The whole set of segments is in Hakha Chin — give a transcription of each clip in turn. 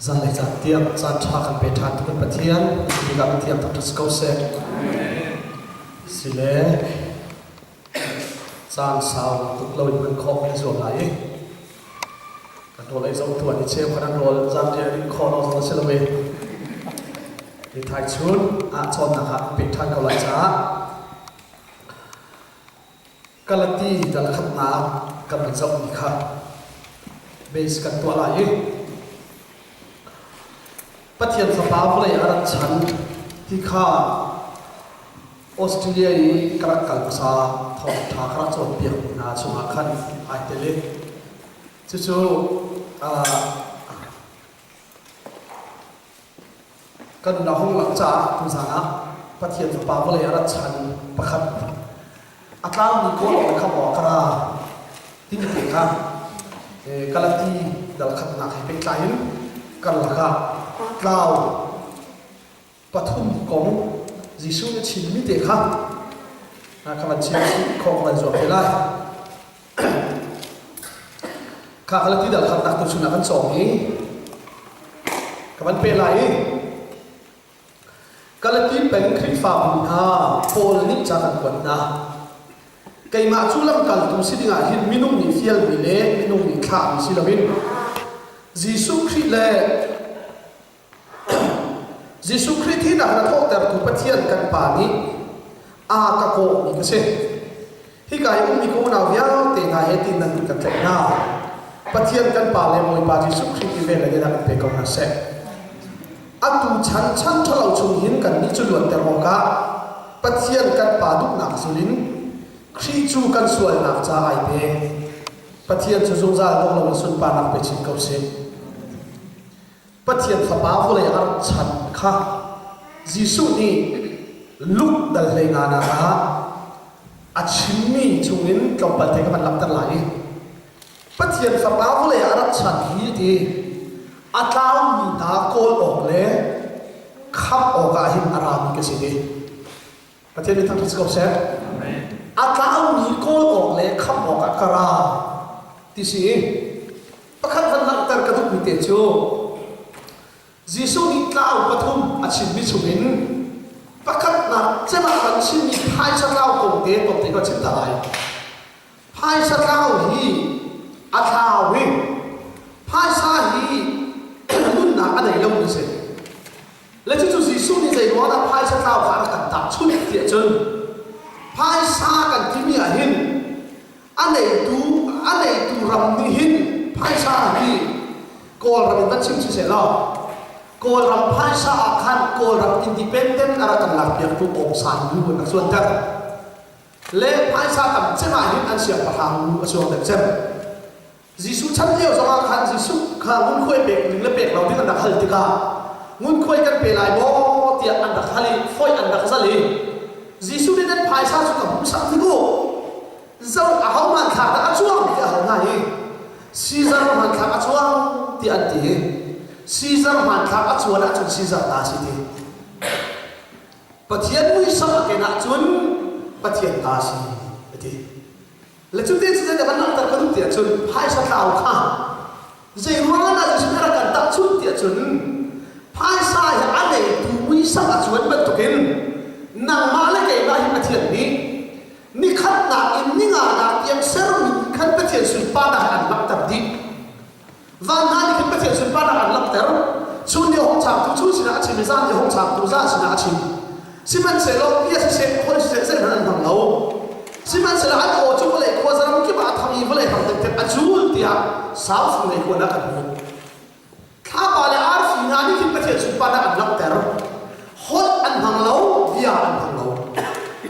Zanlei caan tiang caan ṭha kan pe ṭhan tu kan Pathian bik ah Pathian thangṭhat si ko seh. Sile caan sau tuk lo in hman khawh kan i zuam lai i kan rawl ei zong tuan i cheu khan an rawl zanriah rin khawh lo zong a si lo i ni thai chun ah cawnnak ah pek ṭhan ko lai caah Galati dal khatnak kan van zohmi kha base kan tuah lai i Pathian Fapa vawlei a rat chan ti kha Australia i ka rak kal hmasa thawngṭha ka rak cawnpiakmi hna chungah khan ai tel i cucu Kan nun a hung langh caah tuzan ah Pathian Fapa vawlei a rat chan pakhat a tlaumi kawl awk le khamh awk ka ra timi te kha Galati dal khatnak he pehtlai in kan lakah tlau pathum kong Jesuh nih a chimmi te kha ka van chim khawh ka van zuam te lai. Kha Galati dal khatnak tu chungah kan cawng i ka van pe lai i Galati peng Khrihfabu hna Paul nih ca kan kuat hna. Keimah cu lamkaltu si dingah hin minung nih fialmi le minung nih thlahmi si loin Jesuh Khrih le Jesuh Khrih thihnak na thawhtertu Pathian kan Pa nih a ka kawhmi ka si. Hika i ummi ka unau vialte hna he tin nan kan tlaih hna. Pathian kan Pa le Bawipa Jesuh Khrih i vel le deuh kan pe ko hna seh. Atu chan chan ṭhalo chung hin kannih cu luatter awkah Pathian kan Pa duhnak zul in Khrih cu kan sualnak ca ai pe. Pathian cu zungzal dong loin sunparnak pe chin ko seh. Pathian Fapa vawlei a rak chan kha Jesuh nih Luke dal 15 nak ah a chimmi chungin tlawmpal te ka van langhter lai i Pathian Fapa vawlei ah a rak chan hi ti a tlaumi hna kawl awk le khamh awkah hin a rami ka si ti. Pathian nih thangṭhat si ko seh. A tlaumi kawl awk le khamh awkah ka ra ti si i pakhat van langhter ka duhmi te cu Jesuh nih tlau pathum a chimmi chungin pakhatnak cem ah kan chimmi phaisa tlau kong te tlawmte ka chim ta lai. Phaisa tlau hi a thlau i phaisa hi nunnak a nei lomi si. Le cucu Jesuh nih zei ruang dah phaisa tlau kha a rak kan tahchunh tiah cun phaisa kan timi ah hin a neitu a neitu ram nih hin phaisa hi Kawlram in van chim siseh law Kawlram phaisa ah khan Kawlram independent a rak kan lakpiaktu Aung San lu an rak zuanter. Le phaisa tam cem ah hin an siangpahrang lu a chuang deuh cem. Jesuh chan lio zongah khan Jesuh kha ngunkhuai pek ding le pek lo ding an rak hal tikah ngunkhuai kan pe lai maw tiah an rak hal i foih an rak zal i Jesuh nih nan phaisa cu ka hmuhsak hnik u zo aho hmanthlak dah a cuang tiah a hal hna i Caesar hmanthlak a cuang tiah an ti i Caesar hmanthlak a cuan ahcun Caesar ta a si ti Pathian muisam a ken ahcun Pathian ta a si a ti Le cu te cu kan langhter ka duh tiah cun phaisa tlau kha zei ruang ah dah rak kan tahchunh tiah cun phaisa hi a neitu muisam a cuan bantukin nangmah le keimah hi Pathian nih nikhatnak in ninganak tiang sermi khan Pathian sunparnak an langhter dih. Van hna nih khin Pathian sunparnak an langhter. Chun nih a hung changtu chun sinah a chim i zan nih a hung changtu zan sinah a chim. Sihmanhsehlaw bia siseh, holh siseh zeihmanh an hmang lo. Sihmanhsehlaw an aw cu vawlei khuazaram kip ah a thang i vawlei hram dengteng a cul tiah saufung lei kuan ah kan hmuh. Thlapa le arfi hna nih khin Pathian sunparnak an langhter. Holh an hmang lo, bia an hmang lo.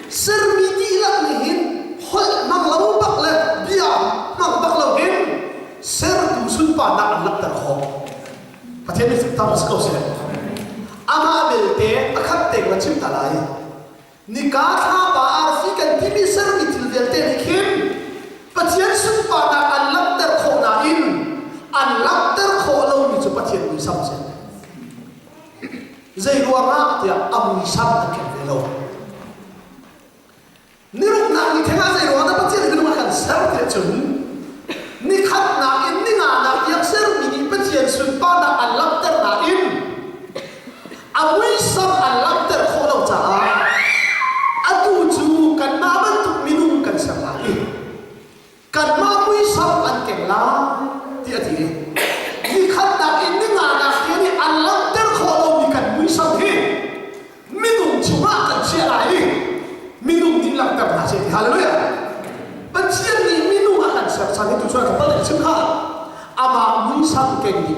Sermi dihlak nih hin holh hmang lo bak le bia hmang bak lo hin sertu sunparnak an langhter khawh. Pathian nih tam si ko seh. Amah belte pakhat te ka chim ta lai. Nika thlapa arfi kan timi sermi thil vialte nih khin Pathian sunparnak an langhter khawh nain an langhter khawh lomi cu Pathian muisam a si. Zei ruangah tiah a muisam an khen ve lo. Niruknak ni theng ah zei ruangah dah Pathian minung a kan ser tiah cun nikhatnak in ninganak tiang sermi nih Pathian sunparnak an langhternak.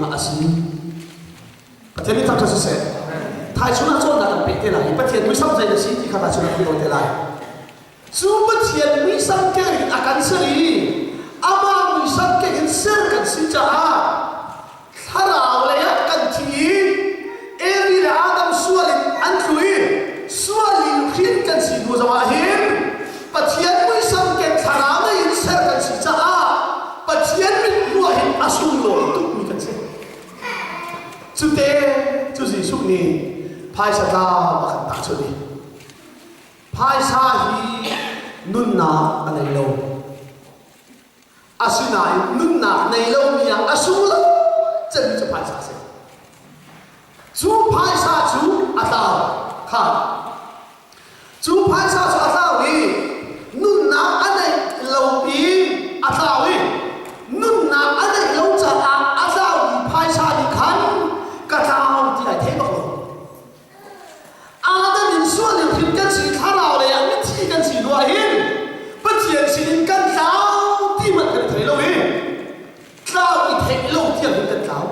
ruangah a si. Pathian nih thangṭhat siseh. Thaizung ah cawnnak kan pek te lai i Pathian muisam zei na si ti kha thaizung ah kan cawn te lai. Cu Pathian muisam keng in a kan ser i amah muisam keng in ser kan si caah thlarau lei ah kan thi i Evi le Adam sual in an tlu i sual in hrin kan si hnu zongah hin Pathian muisam keng thlarau lei in ser kan si caah Pathian mithmuh ah hin a sunglawi tukmi kan si. Cute cu Jesuh nih phaisa tlau a kan tahchunh i phaisa hi nunnak a nei lo. Asinain nunnak nei lomi ah a sunglawi cemmi cu phaisa a si. Cu phaisa cu a tlau kha. Cu phaisa cu a tlau i nunnak a neih lo i a tlau i nunnak a neih lo caah a tlaumi phaisa nih khan ka tlau ti ai thei bak lo. Adam in sual in hrin kan si thlarau lei ah mithi kan si hnu ah hin Pathian sinin kan tlau ti hmanh kan thei lo i tlau i theih lo tiang hin kan tlau.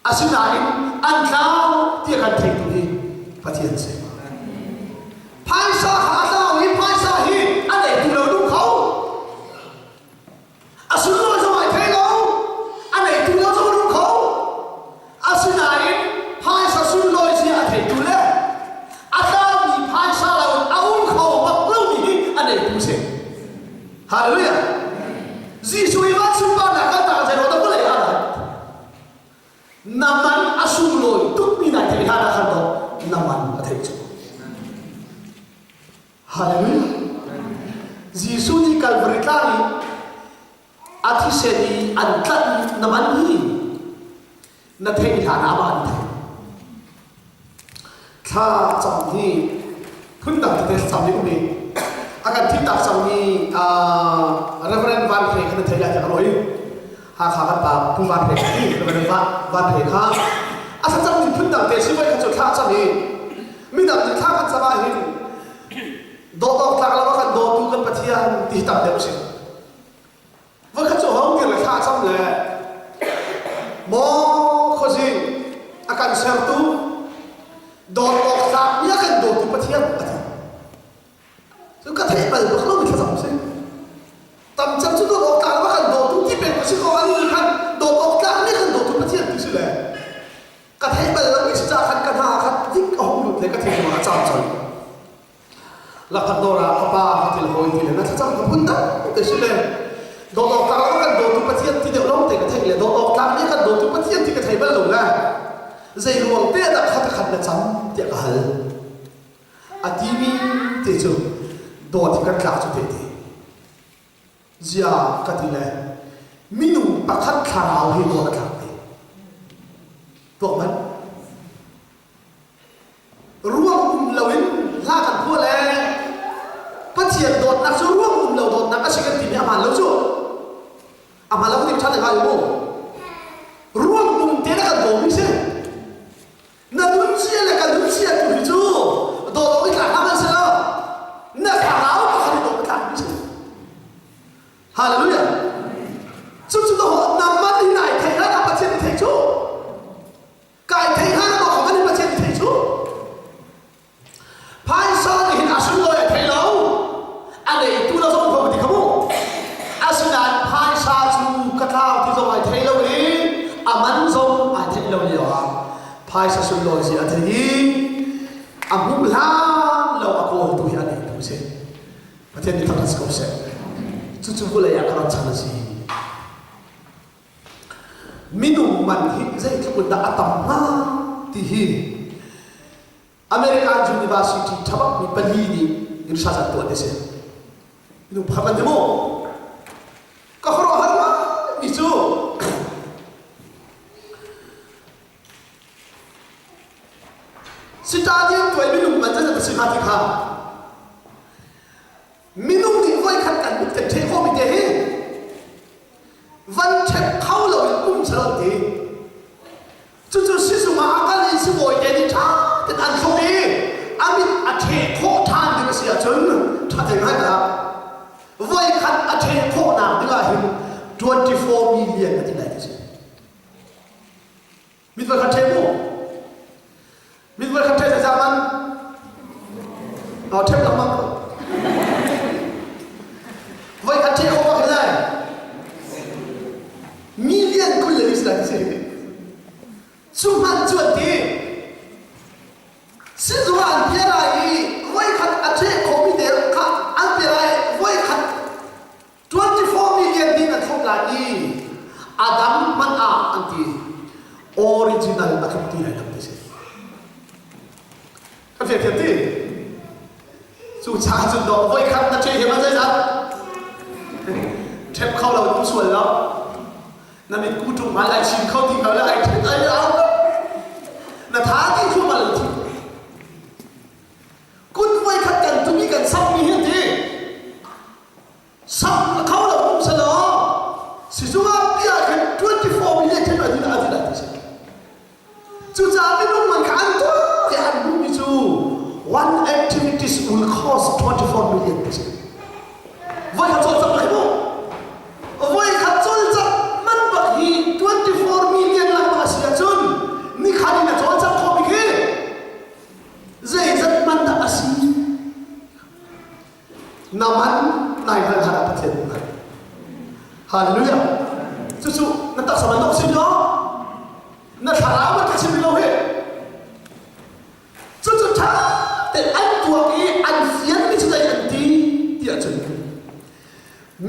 Asinain an tlau ti a kan theitu hi Pathian si. Phaisa kha a tlau i phaisa hi a neitu lo duh kho. A sunlawi zong ai thei lo. A neitu lo zong a duh kho. Asinain phaisa sunlawi zia a theitu le a tlaumi phaisa lo in a um kho bak lomi hi a neitu si. Hallelujah. Jesuh i van sunparnak kan tang zei dah vawlei ah dah na man a sunglawi tukmi nai theih hlan ah khan dawh na man a theih cu. Hallelujah. Jesuh nih Calvary tlang i a thisen i an tlanh na man hi na theih hlan ah amah an theih. Thla cam hi phundang tete thlacam hi um i a kan thihtak cangmi Reverend Van Hre kha na thei lai tiah ka ruah i Hakha kan pa Pu Van Hre kha Reverend Van Hre kha a thlacam ning phundang te si voi kha cu thla cam i midang nih thla kan cam ah hin dawt awk tlak lo a kan dawtu kan Pathian ti hi tam deuh a si. Voikhat cu hong dir le thla cam le maw khuazing a kan sertu dawt awk tlakmi a kan dawtu Pathian a ti. Cu ka theih bal bak lomi thlacam si. Tam cem cu dawt awk tlak a kan dawtu ti peng si ko ani nih khan dawt awk tlakmi a kan dawtu Pathian ti si le ka theih bal lomi si caah khan ka hna khan dik a hung lut le ka thinlung ah a caam colh. Lakphak dawr ah ka pa ka til hawi ti le na thlacam ka phun dang te si le dawt awk tlak lo kan dawtu Pathian ti deuh lawng te ka theih le dawt awk tlak nih kan dawtu Pathian ti ka thei bal lo le zei ruang te dah kha khat na cam tiah ka hal a timi te cu dawt hi kan tlak cu te ti zia ka ti le minung pakhat thlarau hi dawt a tlak te tuak man Ruang um loin hla kan phuah le Pathian dawtnak cu ruang um lo dawtnak a si kan timi a hmaan lo cu. A hmaan lo kan ṭhan hnga mu. Ruang um te na kan dawmi si. Na nun cia le ka nun cia tu hi cu dawt awk i tlak hna hmanh si lo. Na thlarau pakhat i dawt a tlakmi si. Hallelujah. Cucu na man hi nai theih hlan ah Pathian i theih cu. Kai thei hna na kong an Pathian thei cu. Phaisa nih hin a sunglawi a thei lo. A neitu la zong ko ti kha mu. Asinain phaisa cu ka tlau ti zong ai thei lo i a man zong ai theih lo lio ah phaisa sunglawi si a thei i a hmuh hlan lo a kawltu hi a neitu si. Pathian nih thangṭhat si ko seh. Cucu vawlei ah ka rat chan a si. Minung man hi zeitluk in dah a tam hnga ti hi American University ṭhabakmi pali nih research an tuah ti si. Minung pakhat an ti mu. Ka khuaruahhar ngaimi cu Sitadian tuai minung man zeizat a si hnga ti kha minung nih voikhat kan mit kan ṭheh khawhmi te hi van ṭhep kho loin um selaw ti cucu sizung ah a kal i sibawi te nih ṭha tein an thlop i a mit a ṭheh khawh ṭhan ding a si ahcun ṭha te ngai dah voikhat a ṭheh khawhnak ding ah hin 24 million a ti lai ti si. Mit voi khat ṭhe mu. Mit voi khat ṭhe zeizah man? No ṭhep lengmang ko. Voi khat ṭhe khawh bak hi lai. Million 20 le si lai si. Cu hmanh cu an ti. Sizung ah an bia lai i voikhat a ṭheh khawhmi te kha an bia lai voikhat 24 million ding an thlop lai i a dam hmanh ah an ti original a tluk ti lai lo ti si. Kan fiang thiam ti? Cu cha cun dawh voikhat na ṭheh hi man zeizat? Ṭhep kho lo um sual lo. Na mit ku ṭung hmai ai chin kho ti ko le ai ṭhet ai au. Na tha ti khu mal thi. Kut voikhat kan tumi kan sammi hi ti. Sam kho lo um selaw sizung ah bia khan 24 million then adin adin ti si. Cucaah minung man kha an tuah i an duhmi cu one activities will cost 24 million ti si. Voi khat cawlcangh bak hi mu. Voi khat cawlcangh man bak hi 24 million lengmang a si ahcun nikhat in a cawlcangh khawhmi khi zeizat man dah a si? Na man nai hngal hlan ah Pathian na hngalh. Hallelujah. Cucu na taksa man dok sim lo. Na thlarau man ka chim lo hi. Cucu ṭha tein an tuak i an fianmi cu zei an ti tiah cun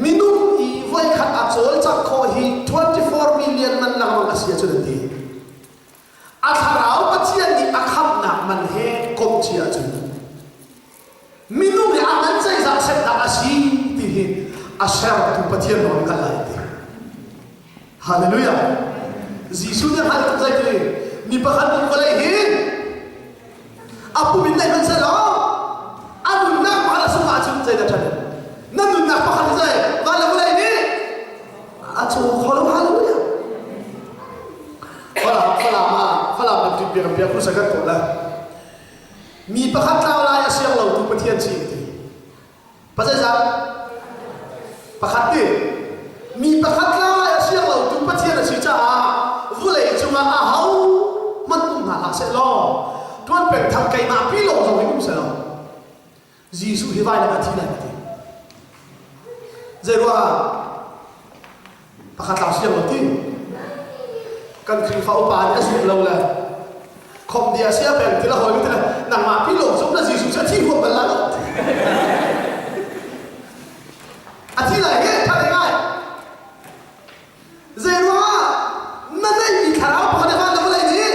minung i voikhat a cawlcangh khawh hi 24 million man lengmang a si ahcun an ti. A thlarau Pathian nih a khamhnak man he komh cia ahcun minung hi a ngan zeizah setnak a si ti hi a sertu Pathian lawng hngalh lai ti. Hallelujah. Jesuh nih hngalh tuk zei ti mi pakhat nih vawlei hi a pum in nei hmanh seh law a nunnak pakhat a sungh ahcun zeidah ṭhat na nunnak pakhat hi zei van le vawlei nih a caw kho lo hallelujah Falam Falam ah Falam kan biak biak kan kan tuah lai Mi pakhat tlau lai a siang lo tu Pathian si ti. Pazeizat? Pakhat ti. Mi pakhat tlau lai a siang lo tu Pathian a si caah vulei cungah a ho hmanh um hna hlah seh law tuan peng thang keimah pi lawng zong hi um seh law Jesuh hi vailam ah thi lai ka ti. Zeiruangah? Pakhat tlau siang lo ti. Kan Khrihfa upa nih a zumh lo le khom dia sia peng ti la hawi ti le nangmah pi lawng zumh na Jesuh cu a thi huam bal la lo. A thi lai he tha ngai. Zeiruangah na neihmi thlarau pakhat le van le vawlei nih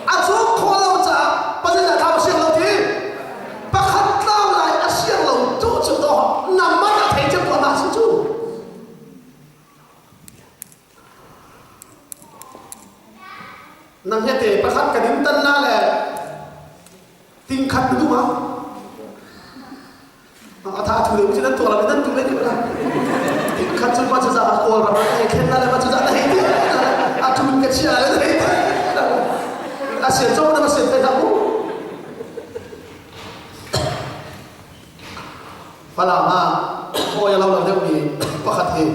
a cawk khawh lo caah Pathian ah thlau a siang lo ti pakhat tlau lai a siang lo tu cu to nangmah a thei cem ko ma si cu nang hete pakhat kan in tan na le ting khat na duh ma A tha thu deuh cu nan tuah lo nan tu le ti la. Khat cu ma cu za kawl ram ah khen na le ma cu za na hei ti. A thu ka chia le na hei ti. A sian zong na sian thai hlah u. Falam ah hawi a lo lo deuh mi pakhat hi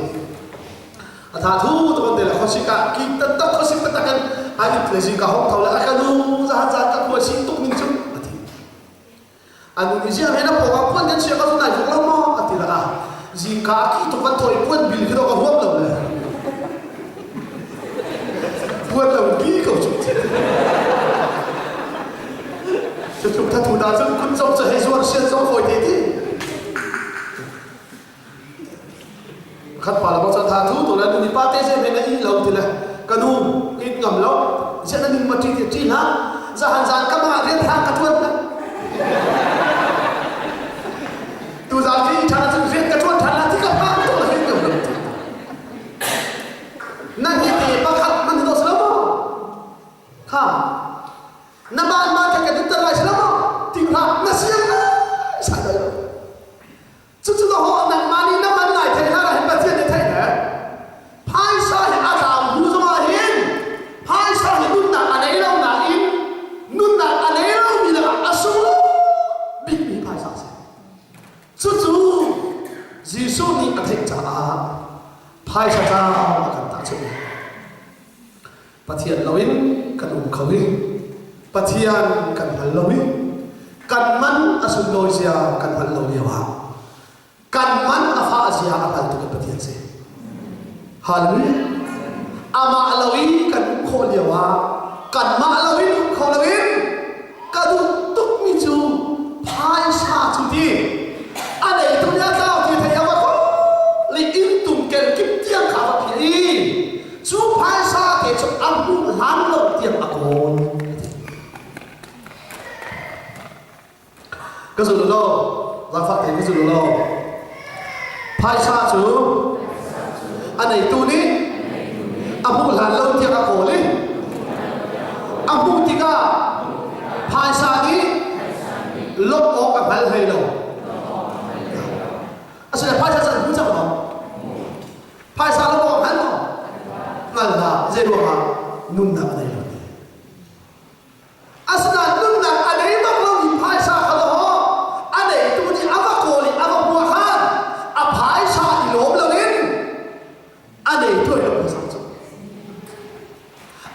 a tha thu tu kan te le khosik ah ki taktak khosik taktak in a it le zingka hong tho le a ka nu za za ka khua si tuk ning cu a ti A nu nih ziah na pawng ah puan kan chia ka nai vok lo maw a ti lakah zingka ki tuk van thawi puan bil khi dawh ka huam lo le puan lo ki ko cu cutluk thathu na cun kun zong cu hei zuar sian zong fawi te ti Khat pa le bang tha thu tu le nu pa te se me na i lo ti le ka nu in ngam lo ziah na ning ma ṭi ti ṭi hlah zahan zan ka ma rian hrang ka ṭuan na tu zan khi ṭhan cun rian ka ṭuan ṭhan la ti ka pa tu la hin ngam lo na hi te pakhat man do slo mo ha na man ma ka ka din tar lai slo mo ting hlah na siang na sai lo Cucu na haw nangmah nih na man nai theih hlan ah hin Pathian nih theih ne. Phaisa hi a tlau hnu zongah hin phaisa hi nunnak a nei lo nain nunnak a nei lomi lakah a sunglawi bikmi phaisa a si. Cucu Jesuh nih a theih caah phaisa caah a kan tahchunh. Pathian loin kan um kho i Pathian kan hngal lo i kan man a sunlawi zia kan hngalh lo lio ah kan man a fah zia a hngaltu kan Pathian si. Hallelujah. Amah lo i kan um khawh lio ah kanmah lo in um kho loin ka duh tukmi cu phaisa cu ti a neitu nih a tlau ti thei a va li inn tum kel kip tiang kha va phiah i cu phaisa te cu a hmuh hlan lo tiang a kawl. Ka zul lo, zaangfah tein ka zul lo. Phaisa cu a neitu nih a hmuh hlan lo tiang a kawl i a hmuh tikah phaisa nih lawmh awk a hngal hlei lo. Asinain phaisa cu an hmu cang maw? Phaisa lawmh awk a hngal maw? Hngal hlah. Zei ruangah nunnak a nei lo ti. Asinain nunnak a nei bak lomi phaisa kha dawh a neitu nih a va kawl i a va hmuah khan a phaisa i lawm loin a neitu ai lawm hmasa cu.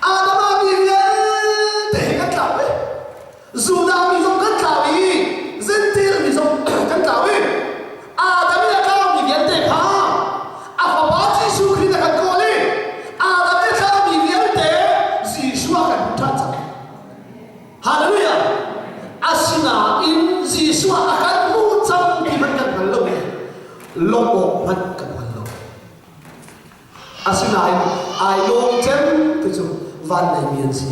Adam ah mi vialte he kan tlau i Judah mi zong kan tlau i Gentile mi zong kan tlau i Adam i a tlaumi vialte kha a fapa Jesuh Khrih a kan kawl i Adam i a tlaumi vialte Jesuh a kan hmuh ṭhan cang. Hallelujah! Asinain Jesuh a kan hmuh cang ti hmanh kan hngal lo i lawmh awk hmanh kan hngal lo. Asinain ai lawm cem ti cu van leimi an si.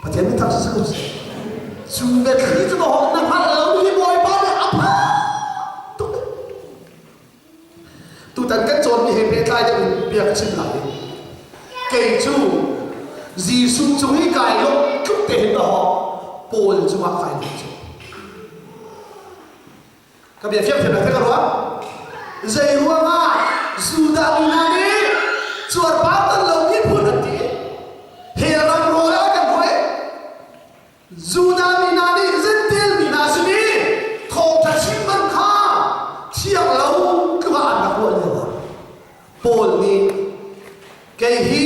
Pathian nih thang si ko seh. Cu biathli cu na na hngalh lo hi Bawipa nih a phan tuk. Tutan kan cawnmi he pehtlai deuh in bia ka chim lai. Kei cu Jesuh cung i kai lawmh tluk te hin dahawh Paul cungah kai lawm cu. Ka bia fiang thiam ka ruah. Zei ruangah Judah mi hna nih cuarpar tan lo miphun an ti. He ram rawl ah kan ruah i Judah mi hna nih Gentile mi hna sin i thawngṭha chim man kha thiang lo tluk ah an rak ruah lio ah Paul nih kei hi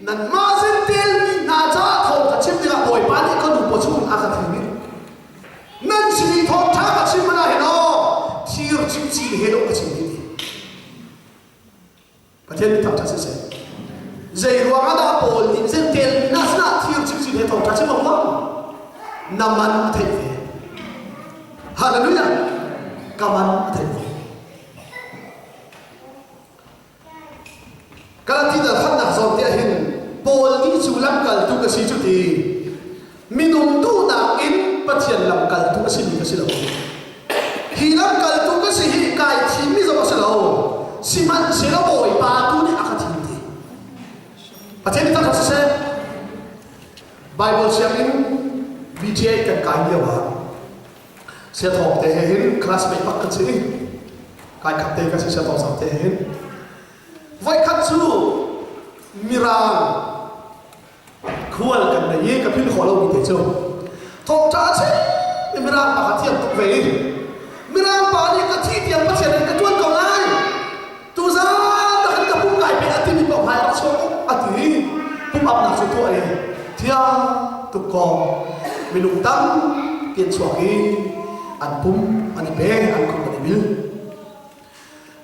nanmah Gentile mi hna caah thawngṭha chim dingah Bawipa nih ka nu paw chungin a ka thim i Nan sin i thawngṭha ka chim hmanh ah hin aw thir cikcin he dawh ka chim hi ti. Pathian nih thangṭhat siseh. Zei ruang ah dah Paul nih zentel na sinah thir cikcin he thawngṭha chim awk lo? Na man a theih ve. Hallelujah! Ka man a theih ve. Galati dal khatnak zawn te ahhin Paul nih cu lamkaltu ka si cu ti minung duhnak in Pathian lamkaltu a simi ka si lo. Hi lamkaltu ka si hi kai thimmi zong a si lo. Sihmanhsehlaw Bawipa tu nih a ka thim ti. Pathian nih thangṭhat siseh. Bible sianginn BTA kan kai lio ah Siathawng te he hin classmate bak kan si. Kai khat te kan si siathawng sang te he hin. Voikhat cu Mirang khual kan nei i ka philh khawh lomi te cu thawngṭha a chim i Mirang pa kha thiam tuk ve i Mirang pa nih ka thi tiang Pathian in ka ṭuan ko lai tuzan na kan ka pum kai pe a timi paoh hmai rak chuak a ti pum apnak cu tuah i thiang tuk kong minung tampi an chuak i an pum an i pe an khum an i bil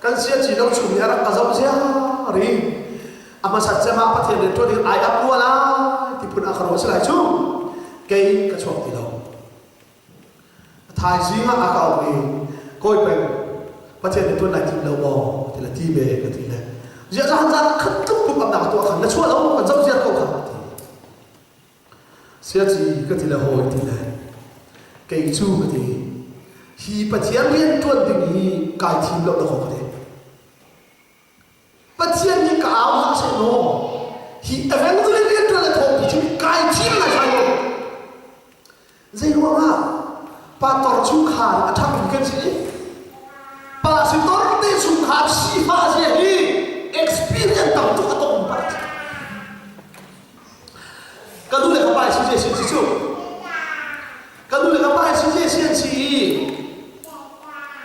kan siaci lo chung nih a rak ka zoh ziar i a hmasat cem ah Pathian rian ṭuan ding ai ap rua lai ti phun ah ka ruah si lai cu kei ka chuak ti lo A thaizing ah a ka auh i kawi peng Pathian nih ṭuan lai tim lo maw ti le ti ve ka ti le ziah zahan zan khat tluk tuk am nak tuah khan na chuah lo kan zoh ziar ko kha ti siaci ka ti le hawi ti le kei cu ka ti hi Pathian rian ṭuan ding hi kai thim lo na kho ka ti Pathian nih ka au hlah seh law hi evangelist rianṭuan le thawngpi cu kai thim lai hlai lo. Zei ruangah pastor chungkhar a ṭhangmi kan si i pastor te chungkhar sifah zia hi experience tam tuk a tong pa ka nu le ka pa si si si cu Ka nu le ka pa hi CJC an si i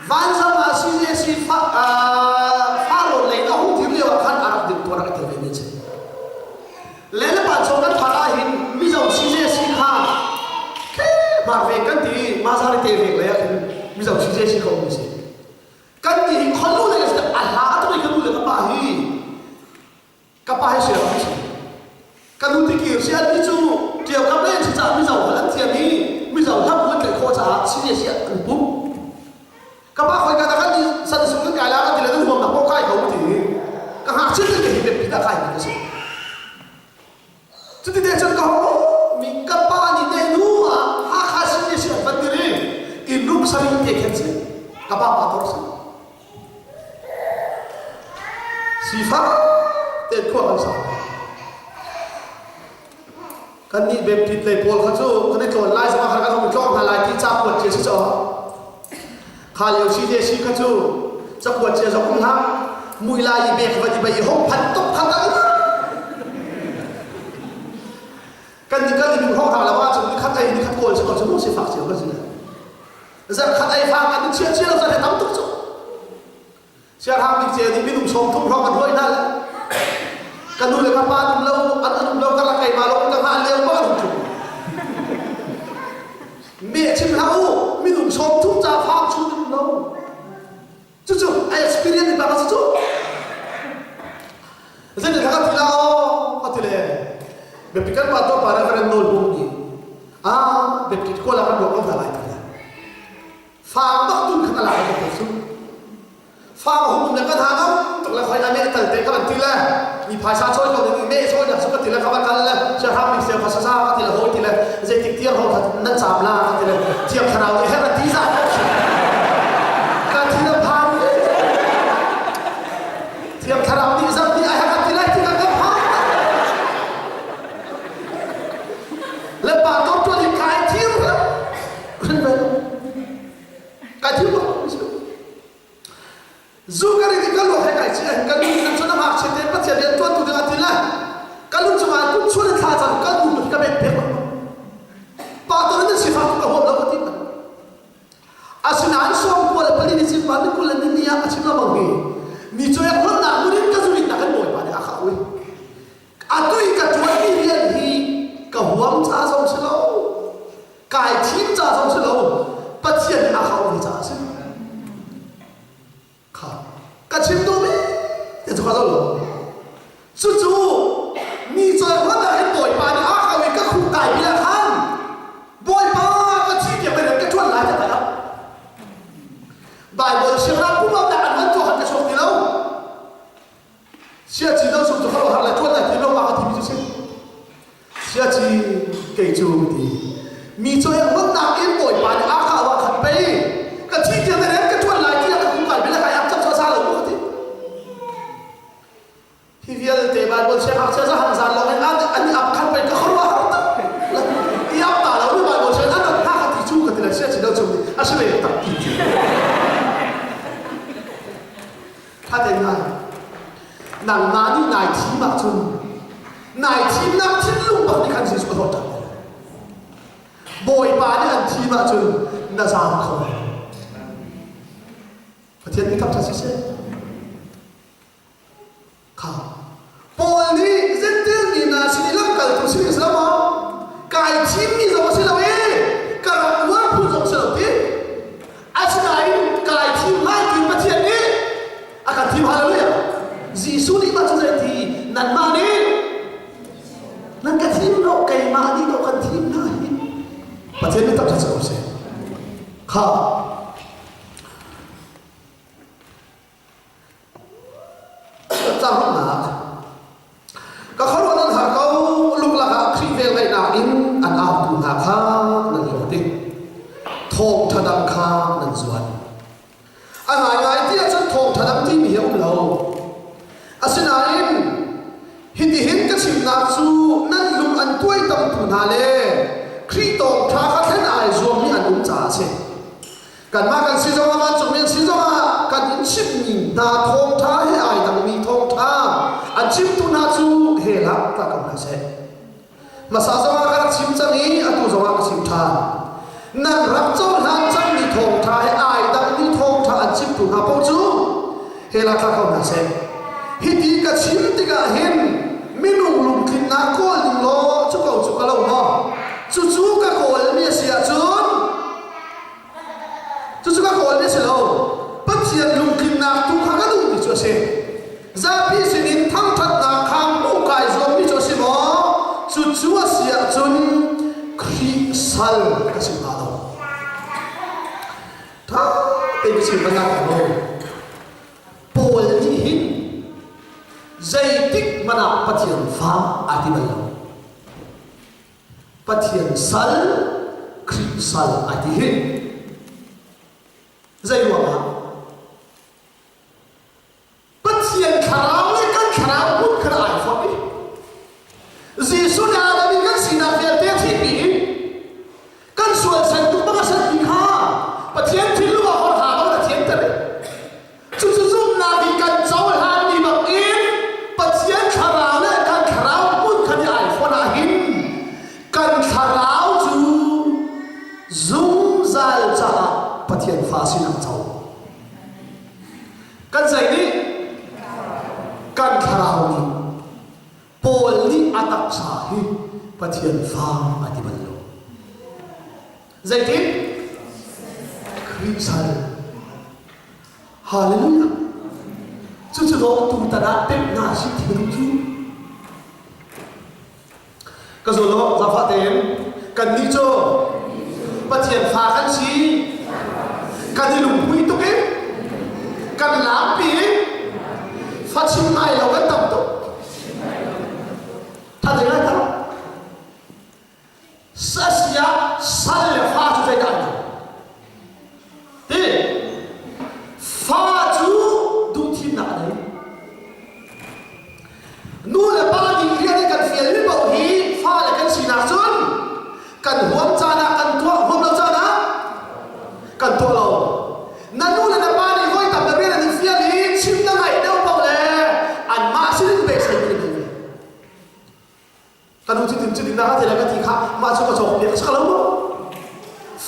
vanzang ah CJC fa, uh, Farawn lei a hung dir lio ah khan a rak dir tuah rak i tel ve mi an si. Le le pa chong kan phak ah hin Mizo CJC kha mar ve kan ti mazari te vek le ah khin Mizo CJC ko um si. Kan ti hi khonu le a hla tu ka nu le ka pa hi ka pa hi siang si. Ka nu ti kir si an ti cu tiau kam le si ca Mizo hal an thiam i Mizo hlam an tlaih khawh caah CJC an pum. Ka pa khoi ka ta kan ni san sung kan kai la kan ti le nan huam nak kai ko ti. Ka ngakchia te hi biapi ta kai mi ka si. Cuti te cun ka mi ka pa nih ne nu ah Hakha sin ni si an van dir i inn rum sarih te khen si ka pa pa tor si. Sifak tein khua kan sa. Kan nih Baptist lei pawl kha cu kan i tlawn lai zong ah khan kan hung i tlawng hna lai ti ca kuat cia si caw. Kha lio si te si kha cu cakuat cia zong um hlah. Mui lai i bek va ti bai i hong phan tuk kha kan kan ni kan i hong hna lo ahcun ni khat ei ni khat kawl si ko cu sifak cio kan si le. Zarh khat ei fang kan chia chia lo zarh tam tuk cu. Siarhang bik ce nih minung 30 hrawng an hruai hna le ka nu le ka pa an um lo an an um lo karlak keimah lawng ka hngah lio ma an um ṭung. Meh chim hlah u minung 30 ca fang chun um lo. Cucu a experience ni bak a si cu. Zeitin ka ti la aw ka ti le biapi kan pa to pa Reverend Nawl Hung nih ah biapi kuala kan ruak ko hna lai ti le Fang bak tun kha ka lak ka pe su. Fang hum le kan ha ngam tuk le khoi na me tal te ka van ti le mi phaisa chawi ko ding me chawi nak su ka ti le ka va kal le siahrang bik siang kha sa ka ti le hoi ti le zeitik tiang ho kha nan caam la ka ti le thiang thlarau nih her ti za ka thi na phan thiang thlarau nih zam nih a her ti lai ti ka ka phan le pa to tuan in kai thim Kai thil bak Zu ka ri ka lu he kai chi ka lu nan chuna ngak che te pathian rian tuan tu ding ati le ka lu chunga kun chun thla chan ka lu ka bet pek pa to nan sifa ka hom lo ti asinain som ko le pali ni chin pa ni kul le ni ni a chim la bang hi ni cho yak hon na murin ka zurin na kan bawi pa ne a kha ui atu i ka tuan mi rian hi ka huam cha zong si lo kai thim ca zong si lo Pathian nih a hau ve caah a si kha ka chim duhmi ti cu kha lo cucu mi cawi hmanh ah hin Bawipa nih a hau i ka khuh kai mi ah khan Bawipa ka thi tiang in ka ṭuan lai ti tak Bible siangah pumap dah an van tuah khan ka chuak ti lo Siaci do sung cu khuaruahhar le ṭuan lai ti lo ma ka timi cu si. Siaci kei cu ka ti. Mi cu hmunnak in Bawipa nih a ka wa khat pei ka thi tiang na ka ṭuan lai tiah ka kung kai bia kai ak cak cu a sa lo mu ka ti. Hi vialte Bible siangngakchia za han zan lawng in an an i ap khat pei ka khuaruahhar tak. I ap ta lo mi Bible siang an hna ka ti cu ka ti le siaci do cung nih a si ve tak ti. Ṭha tein ngai. Nangmah nih nai thim ahcun nai thimnak thinlung bak nih khan Jesuh a hlawt ṭhan lai. Bawipa nih an thim ahcun na zaam kho lai. Pathian nih thangṭhat siseh. Kha Paul nih Gentil mi hna sin i lamkaltu sin i si lo maw? Kai thimmi zong a si lo i ka rak uar phun zong si lo ti. Asinain kai thim lai ti Pathian nih a kan thim hallelujah. Jesuh nih mah cu zei ti nanmah nih nan ka thim lo keimah nih lo kan thim hna hi. Pathian nih tak si ko seh. Kha Caruahnak Ka khuaruah nan har ko luklak ah Khrih velngeihnak in an autu hna kha nan hlawt i thawngṭha dang kha nan zuan. A ngaingai ti ahcun thawngṭha dang timi hi a um lo. Asinain hitihin ka chimnak cu nan lung an tuaitamtu hna le Khrih thawngṭha kha thlen ai zuammi an um caah a si. Kanmah kan si zongah vancungmi an si zongah kan in chimhmi hna thawngṭha he ai dangmi thawngṭha an chimtu hna cu hell ah tla ko hna seh. Hmasa zongah ka rak chim cang i atu zongah ka chim ṭhan. Nan rak cohlan cangmi thawngṭha he ai dangmi thawngṭha an chimtu hna paoh cu hell ah tla ko hna seh. Hiti ka chim tikah hin minung lungtlinnak kawl. Khrih sal ka si hnga lo. Ṭha tein ka chim bal lai lo. Paul nih hin zeitik hmanh ah Pathian fa aa ti bal lo. Pathian sal, Khrih sal aa ti hi. Zei ruangah? Pathian thlarau le kan thlarau hmun kha ai fonh i Jesuh nih Adam in kan sinak vialte a thihpi i kan sual san tuk bang a sanmi kha Pathian thinlung ah hor ha bang a thianter i cucu zumhnak i kan cohlanmi bangin Pathian thlarau le kan thlarau hmun kha nih ai fonh ah hin kan thlarau cu zungzal caah Pathian fa sinak co. Kan zei nih? Kan thlarau nih. Paul nih a taksa hi Pathian fa a ti bal lo. Zeitin? Khrih sal. Hallelujah. Cucu dawh tutan ah pemh hna sih ti ka duh cu. Ka zul lo, zaangfah tein. Kannih cu Pathian fa kan si. Kan i lunghmui tuk i kan lampi i fa chim ngai lo kan tam tuk. Tha ding lai tar. Sasia sal le fa cu zeidah an Ti fa cu duhthimnak a nei. Nu le pa nih rian i kan fialmi paoh hi fale kan sinak cun kan huam caan ah kan tuah, huam lo caan ah kan tuah lo. Na nu le na pa nih voi tam na rian an in fial i chim na ngaih deuh paoh le anmah sinin beisei ti na ve. Ka nu cutin cutin na ka ti le ka ti kha mah cu ka cawk piak a lo maw?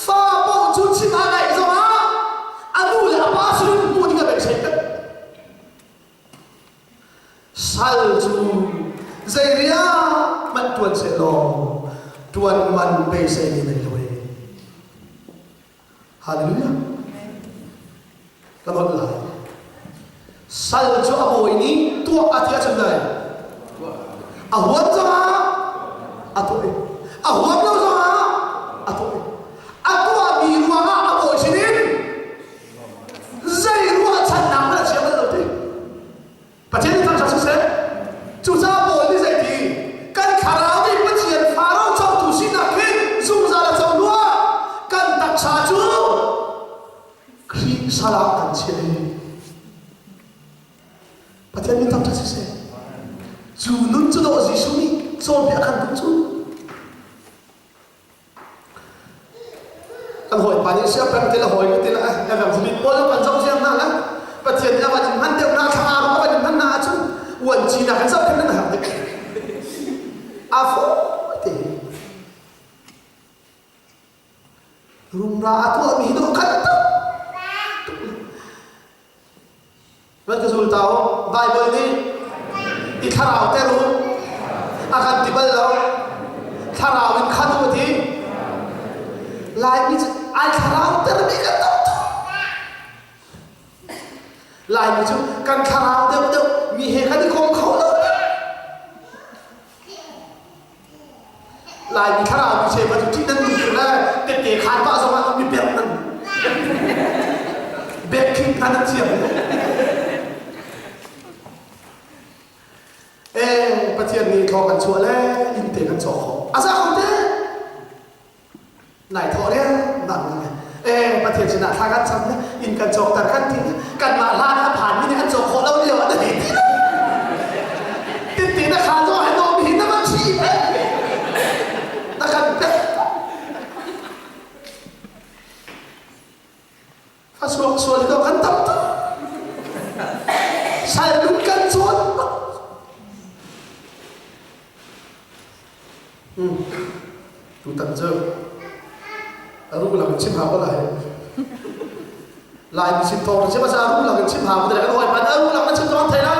Fa paoh cu chim a ngaih zongah a nu le a pa sinin hmuh ding a beisei peng. Sal cu zei rian hmanh ṭuan sehlaw ṭuan man beisei mi nei lo e. Hallelujah. Ka holh lai. Sal cu a bawi nih tuah a ti ahcun dai. A huam zongah a tuah i a huam lo zongah a tuah i a tuahmi ruangah a bawi sinin zei ruahchannak hmanh a chia bal lo ti Pathian nih thangṭhat siseh cucaah Paul nih zeiti kan thlarau nih Pathian fa rocotu sinak khi zungzal a co hnuah kan taksa cu Khrih sal ah kan chiah i Pathian nih thangṭhat siseh cu nun cu dawh Jesuh nih cawnpiak a kan duh cu Kan hawipa nih sia peng ti le hawi ka ti le eh kan zumit pawl kan zoh ziang hna le Pathian nih a van in hman deuh na thla a van in hman na ahcun uanci na kan zoh khin nan har dik a fawi te rumra a tuahmi hi dawh khat tuk Van ka zul ta u. Baibal nih i thlarau ter u a kan ti bal lo. Thlarau in khat u a ti. Laimi cu ai thlarau termi kan tam tuk. Laimi cu kan thlarau deuhdeuh mi he kan i kom kho lo. Laimi thlarau mi cheuva cu ṭih nan duh tuk le tette khaan pah zongah mi berh nan bek hna nan thiam. Eh, Pathian nih thaw kan chuah le inn te kan cawk khawh. A za ko te. Nai thawh riang bang in eh Pathian sinah thla kan cam le inn kan cawkter kan ti kanmah hlan a phan mi nih an cawk khawh lo lio ah na ti ti lo tin na kha zo hai nom hi na va thi na kan pek A suak sual to kan tam tuk. Sal nun kan cawn bak. Hmm. Tutan cu a ruk lang chim hau lai. Lai mi chim thawng chim asa ruk lang chim hau te kan hoi pan a ruk lang na chim thawng thei la.